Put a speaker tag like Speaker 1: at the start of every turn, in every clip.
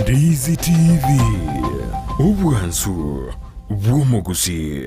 Speaker 1: Ndizi TV, obwansu bw'omogusii.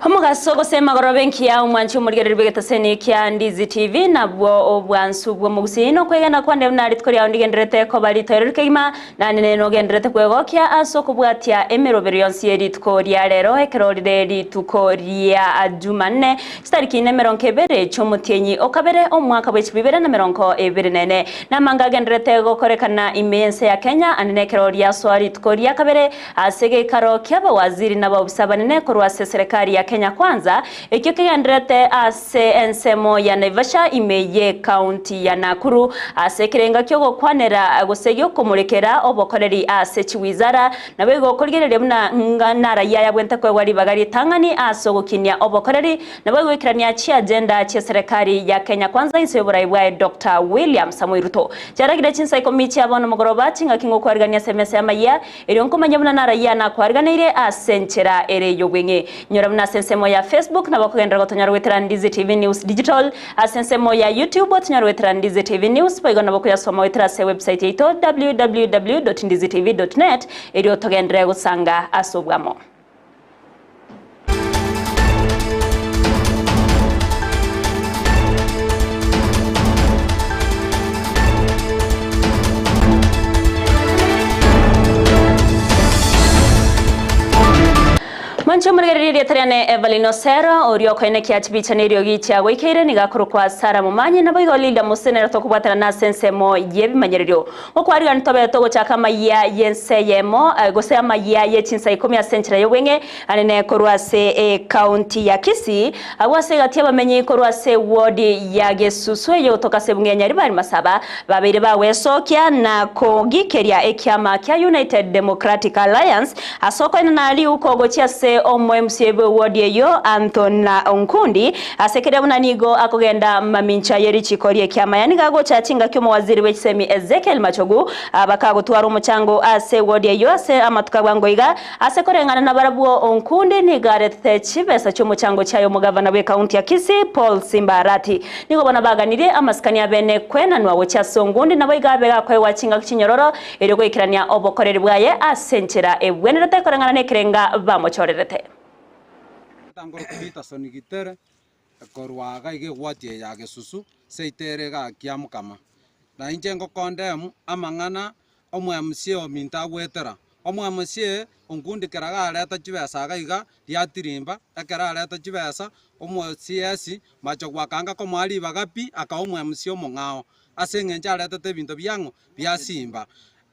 Speaker 2: Omogaso gose emagoroba enkiya omwanchi omorigereria bw'egetaseni kia Ndizi TV nabwo obwansu bw'omogusii nokwegena kwane buna rituko riao ndigendererete koba ritoereru kegima nane nere nogendererete kwegokia ase okobwatia emerobero yonsi ye rituko ria rero ekero rire rituko ria Jumanne chitariki nemerongo ebere chi'omotienyi o kabere omwaka bwe chibibere na merongo ebere nene Namanga agendererete gokorekana ime y'ense ya Kenya ande nekero riasoa rituko ria kabere Ase egeikaro ki'abawaziri na abaofisa abanene korwa ase eserekari ya Kenya Kwanza, ekio kegendererete ase ensemo ya Naivasha ime y'ekaunti ya Nakuru ase ekerenga ki'ogokwanera gose gi'okomorekera obokoreri ase chiwizara naboigo korigereria buna ng'a naraia yabwente koegwa ribaga ritang'ani ase ogokinia obokoreri naboigo goikerania chiagenda chi'eserekari ya Kenya Kwanza inse y'oborai bwaye Doctor William Samoei Ruto. Chiaragire chinsa ikomi chia bono mogoroba chingaki ngokwarigania ase emesa y'amayia Erio nkomanya buna narayia nakwariganeire ase enchera ere y'obweng'e. Nyora buna ase ensemo ya Facebook nabo okogenderera gotonyora goetera Ndizi TV News Digital, ase ensemo ya YouTube otonyore goetera Ndizi TV News, boigo nabo okoyasoma goetera ase website yaito www.ndizitv.net erio togenderere gosanga ase obwamo. Mwanche omorigereria erieta riane Evelyn Osero, oria okoenekia chibicha na eriogi chiagoikeire nigo akorokwa Sarah Momanyi, naboigo Linda Mose nere tokobwatana ase ensemo y'ebimanyererio. Gokwarigani tobe togochaka amayia y'ense eyemo, gose amayia ye chinsa ikomi ase enchera y'obweng'e, anene korwa ase ecounty ya Kisii, agwo ase egati y'abamenyi korwa ase eward ya Gesusu eyogotoka ase ebunge ya Nyaribari Masaba, babeire bagwesokia na kogikeria ekiama kia United Democratic Alliance ase okoenana riuko gochia ase omo MCA bw'eward eyio Anthony Onkundi ase keria buna nigo akogenda mamincha ye richiko ri'ekiama yaani gagocha chingaki omowaziri bwe chisemi Ezekiel Machogu bakagotwara omochango ase eward eyio ase amatuko abwango iga ase koreng'ana nabarabwo Onkundi nigo aretete chibesa chi'omochango chiaye omogavana bw'ekaunti ya Kisii Paul Simba Arati nigo bono baganirie amasikani abene kwenanwa gochia ase Ongundi naboigo abe gakoegwa chingaki chinyororo Erio goikerania obokoreri bwaye ase enchera ebwenerete koreng'ana nekerenga bamochorerete.
Speaker 3: Tangoro Peterson Gitere, korwa iga iga egwati eye ya Gesusu, seito ere igaa Kiamokama. Na inche ngokondemu amang'ana omo-MCA ominto agwetera. Omo-MCA onkundi kera gareta chibesa iga iga riatirimba, ekero areta chibesa, omo-CS mache gwakanga komoa ribaga pi, akawa omo-MCA omong'ao. Ase eng'encho aretete ebinto biang'o biasimba.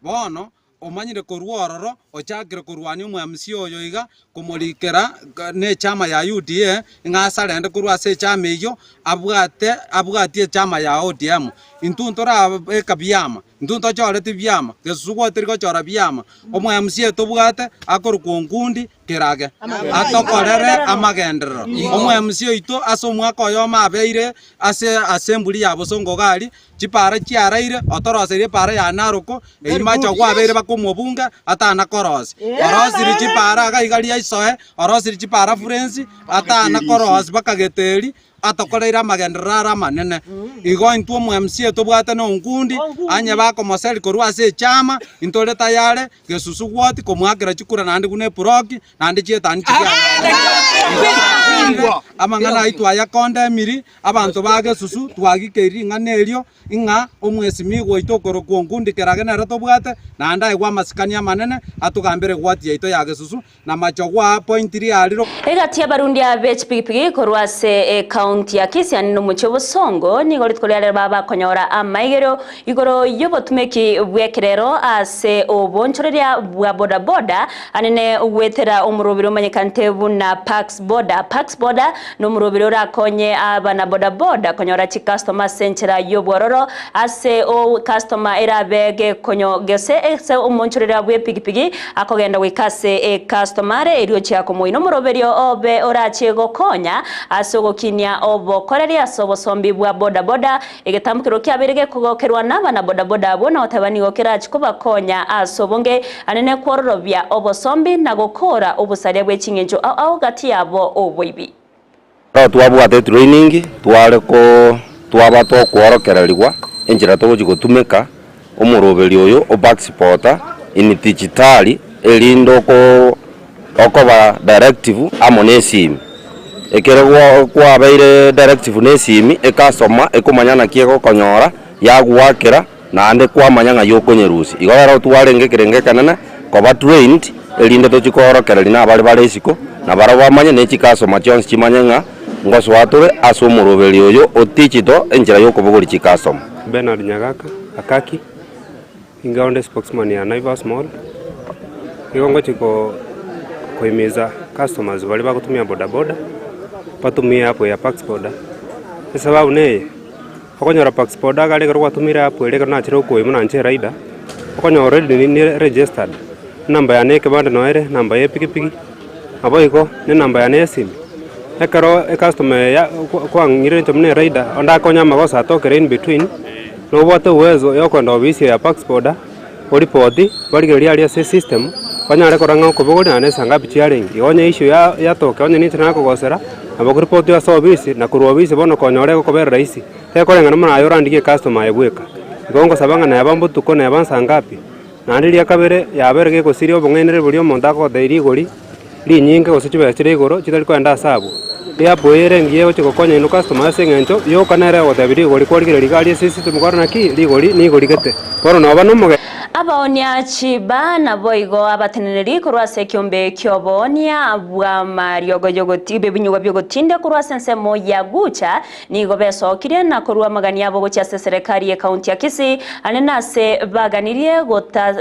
Speaker 3: Bono omanyire korwa ororo, ochakire korwania omwamisia oyo iga, komorikera nechama ya UDA, ng'a asarende korwa ase echama eyio, abwate abwatie echama ya ODM. Intwe ntorabeka biama, intwe ntochoreti biama, gesusu gwateri gochora biama, omwamisia tobwate akorokwa Onkundi Kerage, atokorere amagenderero. Omwamisia oito ase omwaka oyomo abeire ase assembly ya Bosongo iga aria, Chipaara chiaraire, otoroserie epaara ya Naroko, eyio mache gwabeire bakomobunge atana korosia. Orosirie chipaara iga iga ria Isoe, orosirie chipaara Furensi, atana korosia mpaka Geteri, atokoreire amagenderero are amanene. Igo intwe omo MCA tobwate na Onkundi, onye bakomoseri korwa ase echama, intore tayare gesusu gwoti komoakera chikura naende buna epuroki, naende chietani chiria. Twakorire amang'ana ayio twayakondemiri, abanto ba Gesusu twagikeiri ring'ana erio, ng'a omwesimigwa oito okorokwa Onkundi Kerage nere tobwate, naende aegwe amasikani amanene, atogambere egwati yaito ya Gesusu, na machogwa apointiri ariro.
Speaker 2: Egati y'abarundi abe chipigipigi korwa ase ekaunti ya Kisii nomochie o Bosongo nigo rituko riarero baba bakonyora amaigerio igoro y'obotumeki bw'ekerero ase obonchoreria bwa bodaboda anene goetera omoroberi omanyekanete buna Pax Boda. Pax Boda nomoroberi orakonye abana bodaboda konyora chikastoma ase enchera y'obwororo ase o customer erabe gekonyo gose ase omonchoreria bw'epigipigi akogenda goika ase ecustomer are erio chia komoina omoroberio obe orache gokonya ase ogokinia obokoreri ase obosombi bwa bodaboda egetambokero kiabeire gekogokerwa na abana bodaboda abwo na goteba nigo kerachi kobakonya ase obonge anene kwororobia obosombi na gokora obosaria bwe ching'encho ao ao gati yabo oboibi.
Speaker 4: Ekero twabwate etraining, tware ko twaba tokworokererigwa enchera togochi gotumeka omoroberi oyo o passport in digitali erinde oko okoba directive amo na esimi. Ekero gwa kwabeire directive na esimi, ekasoma ekomanya naki egokonyora, yagoakera naende kwamanya ng'ai okonyerusia. Igo rero twarenge ekerengo ekenene koba trained erinde tochie koorokereria na abare bare isiko, na barabwo bamanye ne chikasoma chionsi chimanye ng'a ngosoa tore ase omoroberi oyo o digital enchera ya okobogoria chikasoma.
Speaker 5: Bernard Nyagaka Akaki, inga onde spokesman ya Naivas Mall, nigo ngochia ko koimiza customers baria bagotumia bodaboda, batumie app ya Pax Boda, esababu neye. Okonyora pax boda iga ekero gwatumire app eria ekero nachire okoyia buna inche rider, okonyora already nire registered, enamba yane ya ekebande noyo ere, enamba ya epikipiki, naboigo na enamba yane ya esimi. Ekero ecustomer eye ya kwang'ire inche buna erider, onde akonye amagoso atokere in between, nobwate uwezo ya okogenda ofisi ya pax boda, oripoti, barigererie aria ase esystem, banyare korora ng'a okobogoria naende nsa ngapi chiarenge. Igo onye issue ya yatoka onye ninche nakogosera, nabo okoripoti ase ofisi, na korwa ofisi bono konyora egokobera rahisi, tekoreng'ana buna aye orandigie ecustomer aye bweka. Igo ngosaba ng'a neba mbotuko neba nsa ngapi, naende ria kabere yabere gegosiria obong'ainereria boria omonto agotebia rigori, rinyinge gose chibesa chire igoro chitari kogenda ase abwo. Eapp eye ere engiya egochia gokonya inwe customer ase eng'encho yoka nere egotebia rigori kwarigereria iga aria ase esystem kwarora naki rigori nigo rigete. Bono noba na omoge.
Speaker 2: Abaonia chiba naboigo abateneneri korwa ase ekiombe ki'oboonia bw'amariogo y'ogoti b'ebinyugwa bi'ogotindia korwa ase ensemo ya Gucha Nigo besokirie na korua amagani abo gochia ase eserekari y'ekaunti ya Kisii, aria nase baganirie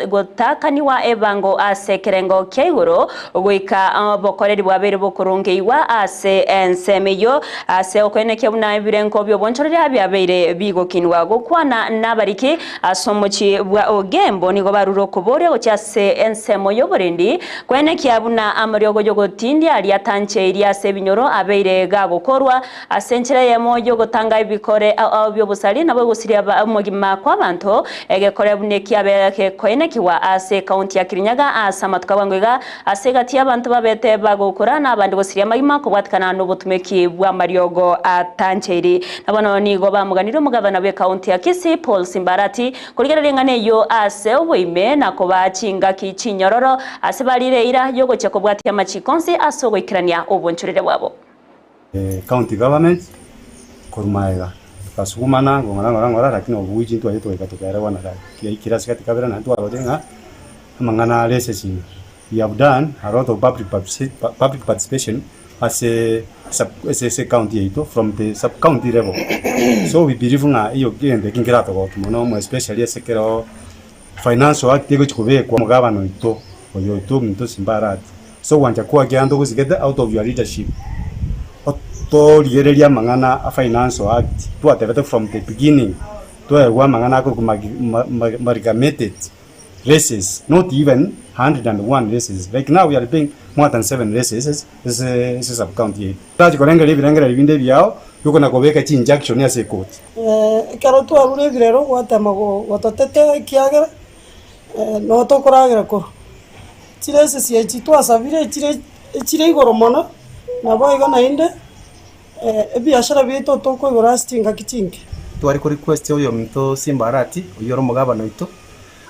Speaker 2: gotakaniwa ebango ase ekerengo kia igoro goika obokoreri bwabeire bokorongeigwa ase ensemo eyio ase okoenekia buna ebirengo bi'obonchoreria biabeire bigokinwa. Gokwana nabariki ase omochie bwa Ogembo nigo barure okoboria gochia ase ensemo y'oborendi koenekia buna amariogo y'ogotindia aria atancheirie ase ebinyoro abeire gagokorwa Ase enchera eyemo y'ogotanga ebikore ao ao bi'obosari nabo egosiria omogima kw'abanto, egekore buna ekiabe gekoenekigwa ase ekaunti ya Kirinyaga ase amatuko abwango iga, ase egati y'abanto babete bagokora na abande gosiria amagima kobwatikana nobotumeki bw'amariogo atancheiri. Na bono nigo bamoganirie omogavana bw'ekaunti ya Kisii Paul Simbarati korigereria eng'ana eyio ase oboime na kobaa chingaki chinyororo ase barire eira y'ogochia kobwatia amachiko onsi ase ogoikerania obonchorere bwabo.
Speaker 6: County government korwa magega tokasugumana ng'ora ng'ora ng'ora lakini oboichi ntwaye twaika tokaerewana gaki kiaikire ase gati kabere naende twarorire ng'a amang'ana are ase we have done a lot of public public participation ase sub ase ase ecounty yaito from the sub county level so we believe ng'a eyo egento eki nkeratogokia mono mo especially ase ekero financial act egochi kobekwa omogabana oito oyo oito ominto Simba Arati. Ase ogwancha kwa kianda ogosigete out of your leadership otorigererie amang'ana a financial act twatebete from the beginning twaegwa amang'ana akorokwa amalgamated races not even 101 races like now we are paying more than 7 races ase ase sub county yaito. Torachi korengereria ebirengererio binde ebiao biokona kobeka chi injunction ase ekoti.
Speaker 7: Ekero twarure ebirero gwatema gototetea ekiagera noo tokoragera korwa. Chiresesi echi twasabire echire echire igoro mono, naboigo naende ebiashara biaito tokoigora ase chingaki chinke.
Speaker 8: Tware ko request oyominto Simba Arati oyio ore omogabana oito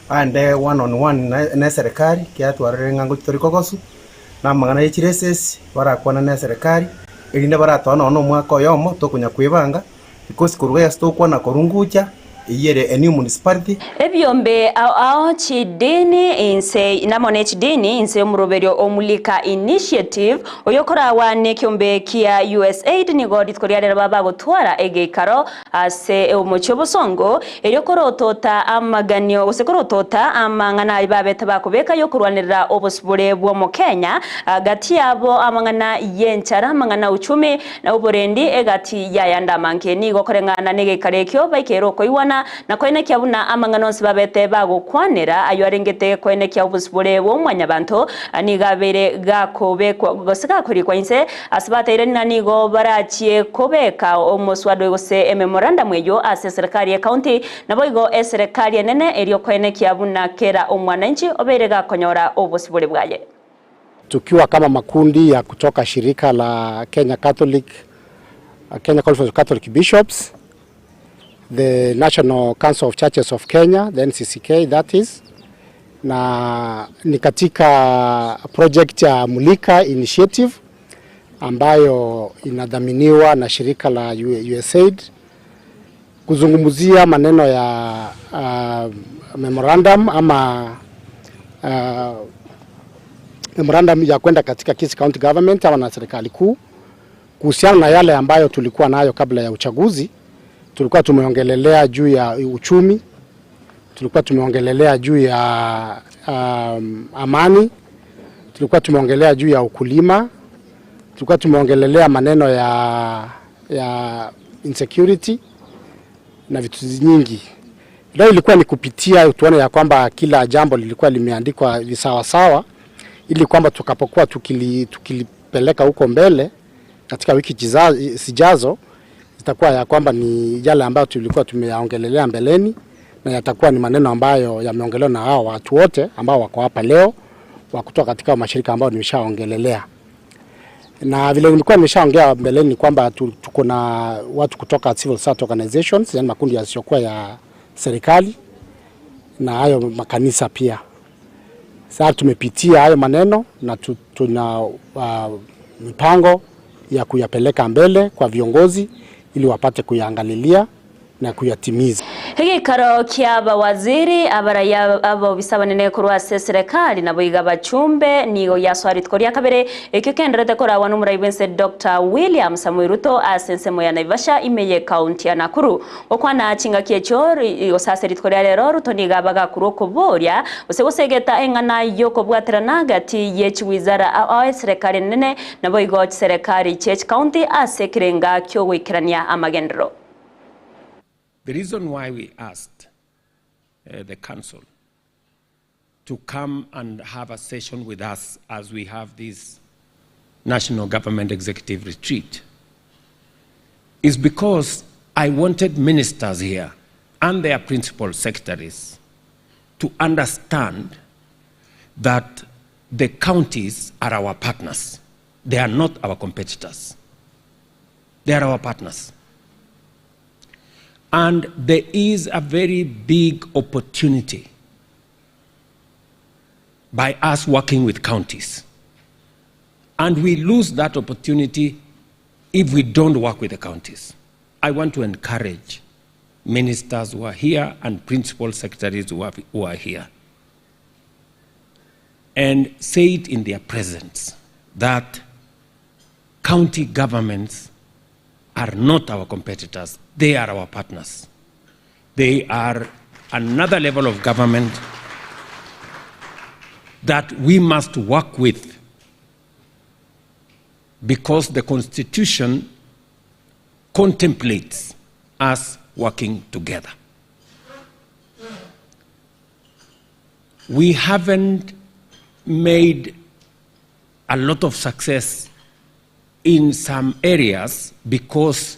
Speaker 8: aende one on one na eserekari ekiagera twarorire ng'a ngochi tori kogosu na amang'ana ye chiresesi barakwane na eserekari. erinde baratoa nonye na omwaka oyomo tokonya kwebanga, because korwa iga ase tokwana korwa Ngucha, eyio ere a new municipality.
Speaker 2: Ebiombe ao ao chidini inse namo ne chidini inse y'omoroberio o Mulika Initiative oyokoragwa nekiombe kia USAID nigo rituko ria rero babagotwara egeikaro Ase omochie obosongo, erio korotota amaganio gose korotota amang'ana aye babete bakobeka y'okorwanerera obosibore bw'Omokenya, gati yabo amang'ana y'enchara, amang'ana uchumi, na oborendi egati y'ayande amange. Nigo koreng'ana negeikaro ekio baikeire okoigwana na koenekia buna amang'ana onsi babete bagokwanera ayio arengete koenekia obosibore bw'omwanyabanto nigo abeire gakobekwa gose gakorikwa inse Ase bataire ng'a nigo barachie kobeka omoswada oyo gose ememorandum eyio ase eserekari y'ecounty, naboigo eserekari enene erio koenekia buna kera omwananchi obeire gakonyora obosibore bwaye.
Speaker 9: Tukiwa kama makundi ya kutoka shirika la Kenya Catholic, Kenya Conference of Catholic Bishops, the National Council of Churches of Kenya, the NCCK that is, na ni katika project ya Mulika Initiative ambayo inadhaminiwa na shirika la USAID kuzungumzia maneno ya memorandum ama memorandum ya kwenda katika Kisii County Government ama na serikali kuu kuhusiana na yale ambayo tulikuwa nayo kabla ya uchaguzi. Tulikuwa tumeongelelea juu ya uchumi, tulikuwa tumeongelelea juu ya amani, tulikuwa tumeongelea juu ya ukulima, tulikuwa tumeongelelea maneno ya insecurity na vitu nyingi. Leo ilikuwa ni kupitia tuone ya kwamba kila jambo lilikuwa limeandikwa visawasawa, ili kwamba tukapokuwa tukilipeleka huko mbele katika wiki zijazo itakuwa ya kwamba ni yale ambayo tulikuwa tumeyaongelelea mbeleni na yatakuwa ni maneno ambayo yameongelewa na hao watu wote ambao wako hapa leo wa kutoka katika mashirika ambayo nimeshaongelelea. Na vile nilikuwa nimeshaongea mbeleni kwamba tuko na watu kutoka civil society organizations, yani makundi yasiyokuwa ya serikali na hayo makanisa pia. Sasa tumepitia hayo maneno na tuna mipango ya kuyapeleka mbele kwa viongozi ili wapate kuyaangalilia na kuyatimiza.
Speaker 2: Egeikaro ki'abawaziri, abaraiya abobisa abanene korwa ase eserekari naboigo abachumbe nigo giasoa rituko ria kabere ekio kenderete koragwa nomorai bwense Doctor William Samoei Ruto ase ensemo ya Naivasha ime y'ecounty ya Nakuru. Gokwana chingaki echio gose ase rituko ria rero Ruto nigo abagakurwa okoboria gose gosegeta eng'ana y'okobwaterana gati ye chiwizara ao eserekari enene naboigo chiserekari chie chicounty ase ekerenga ki'ogoikerania amagenderero.
Speaker 10: The reason why we asked the council to come and have a session with us as we have this national government executive retreat is because I wanted ministers here and their principal secretaries to understand that the counties are our partners. They are not our competitors. They are our partners. And there is a very big opportunity by us working with counties. And we lose that opportunity if we don't work with the counties. I want to encourage ministers who are here and principal secretaries who are here and say it in their presence that county governments are not our competitors, they are our partners. They are another level of government that we must work with because the Constitution contemplates us working together. We haven't made a lot of success in some areas because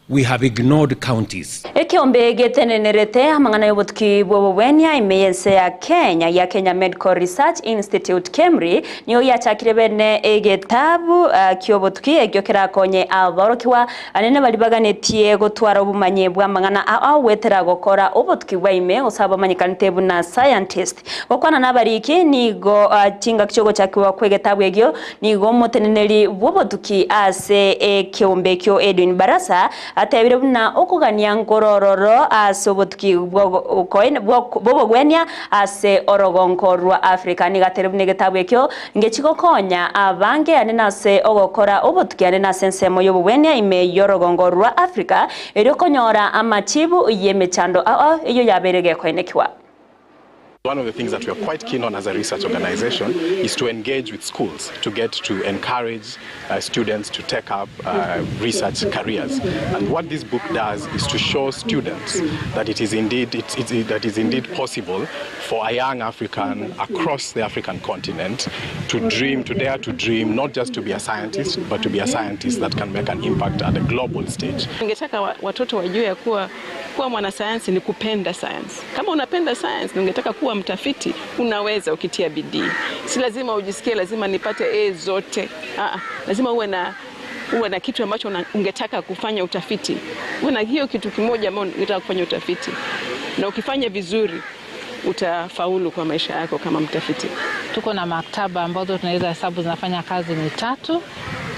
Speaker 10: We have ignored counties.
Speaker 2: Ekeombe getenenerete amang'ana y'obotuki bw'obobwenia ime y'ense ya Kenya gia Kenya Medical Research Institute, KEMRI, nigo giachakire bene egetabu ki'obotuki ekio kerakonye aborokigwa anene baria baganetie gotwara obomanyi bw'amang'ana ao goetera gokora obotuki bwa ime gose abamanyekanete buna scientist. Gokwana nabariki nigo chingaki chiogochakigwa kw'egetabu ekio Nigo omoteneneri bw'obotuki ase ekeombe ekio Edwin Barasa atebire buna okogania nkorororo ase obotuki bw'obogwenia ase orogonko rwa Africa. Nigo atere buna egetabu ekio ngechigokonya abange ane nase ogokora obotuki ane nase ensemo y'obogwenia ime y'orogongo rwa Africa erio konyora amachibu y'emechando ao eyio yabeire gekoenekiwa.
Speaker 11: One of the things that we are quite keen on as a research organization is to engage with schools to get to encourage uh, students to take up uh, research careers. And what this book does is to show students that it is indeed, it's, it's, that is indeed possible for a young African across the African continent to dream, to dare to dream, not just to be a scientist, but to be a scientist that can make an impact at the global stage.
Speaker 12: Ningetaka watoto wajue ya kuwa kuwa mwanasayansi ni kupenda sayansi. Kama unapenda sayansi na ungetaka kuwa mtafiti, unaweza ukitia bidii. Si lazima ujisikie lazima nipate A zote. Aa, lazima uwe na uwe na kitu ambacho ungetaka kufanya utafiti. Uwe na hiyo kitu kimoja ambacho ungetaka kufanya utafiti, na ukifanya vizuri utafaulu kwa maisha yako kama mtafiti.
Speaker 13: Tuko na maktaba ambazo tunaweza hesabu zinafanya kazi ni tatu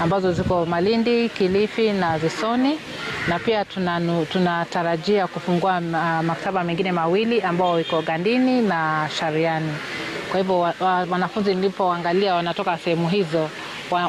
Speaker 13: ambazo ziko Malindi, Kilifi na Zisoni, na pia tunatarajia kufungua maktaba mengine mawili ambao iko Gandini na Shariani. Kwa hivyo wanafunzi nilipoangalia wanatoka sehemu hizo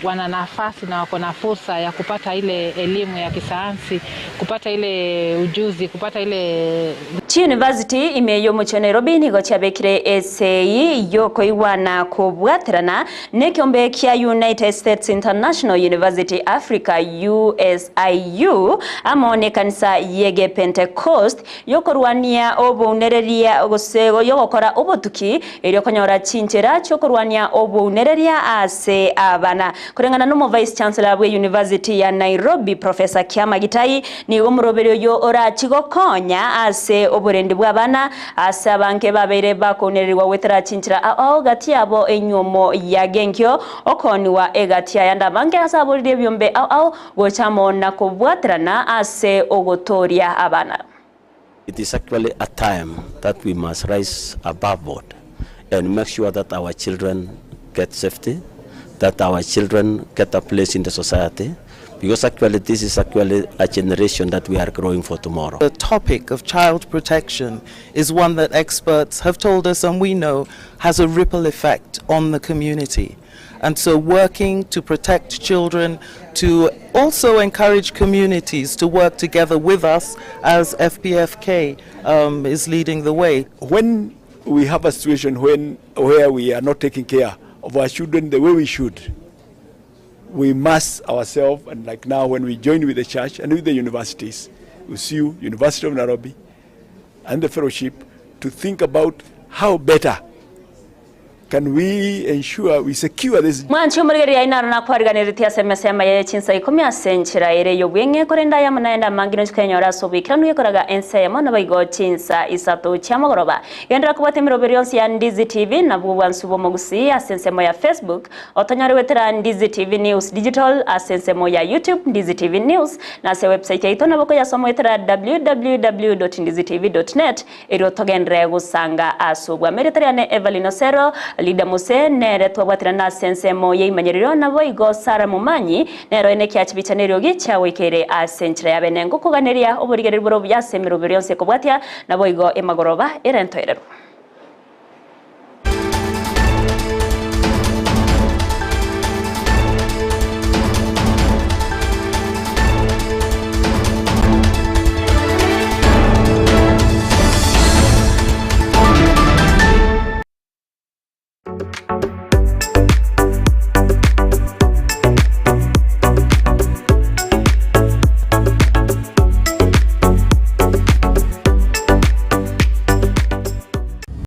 Speaker 13: wana nafasi na wako na fursa ya kupata ile elimu ya kisayansi, kupata ile ujuzi, kupata ile
Speaker 2: Chiuniversity ime y'omochie o Nairobi nigo chiabekire esei yokoigwana kobwaterana nekeombe kia United States International University Africa USIU amo nekanisa yege Pentecost yokorwania obounereria gose yogokora obotuki erio konyora chinchera chiokorwania obounereria ase abana kurengana nomo Vice Chancellor bwe University ya Nairobi Professor Kiama Gitai nigo omoroberi oyo orachigokonya ase oborendi bwa abana ase abanke babeire bakounererigwa gwetera chinchera ao gati yabo enyuomo ya genkio okoniwa egati ayanda abange ase aboririe ebiombe ao ao gochamo na kobwaterana ase ogotoria abana.
Speaker 4: It is actually a time that we must rise above board and make sure that our children get safety, that our children get a place in the society, because actually this is actually a generation that we are growing for tomorrow.
Speaker 14: The topic of child protection is one that experts have told us and we know has a ripple effect on the community. And so working to protect children, to also encourage communities to work together with us as FPFK is leading the way.
Speaker 15: When we have a situation where we are not taking care of our children the way we should, we must ourselves, and like now when we join with the church and with the universities, UCU, University of Nairobi, and the fellowship, to think about how better can we ensure we secure this.
Speaker 2: Mwanchi omorigereria inaro nakwariganĩrĩtie ase emesema ya chinsa ikumi ase enchera ere y'obweng'e korenda yamo naende amange nochikenyora ase oboikeranu gekoraga ense eyemo nabo igo chinsa isato chia mogoroba gendera kobwata emeroberi yonsi ya Ndizi TV nabwo bwansu bwa omogusi ase ensemo ya Facebook otonyore gwetera Ndizi TV News Digital ase ensemo ya YouTube Ndizi TV News na ase website yaito nabo koyasoma gwetera www.ndizitv.net erio togenderere gosanga ase obwamere tariane Evelyn Osero Lida Muse nere twabwatira na ase ensemo ya imanyerero nabo igo Sara Mumanyi nero ene kiachibicha neriogi chiagoikere ase enchera ya bene ngokoganeria oborigereri boro buya ase emeroberi yonsi ekobwatia nabo igo emagoroba ere entoerero.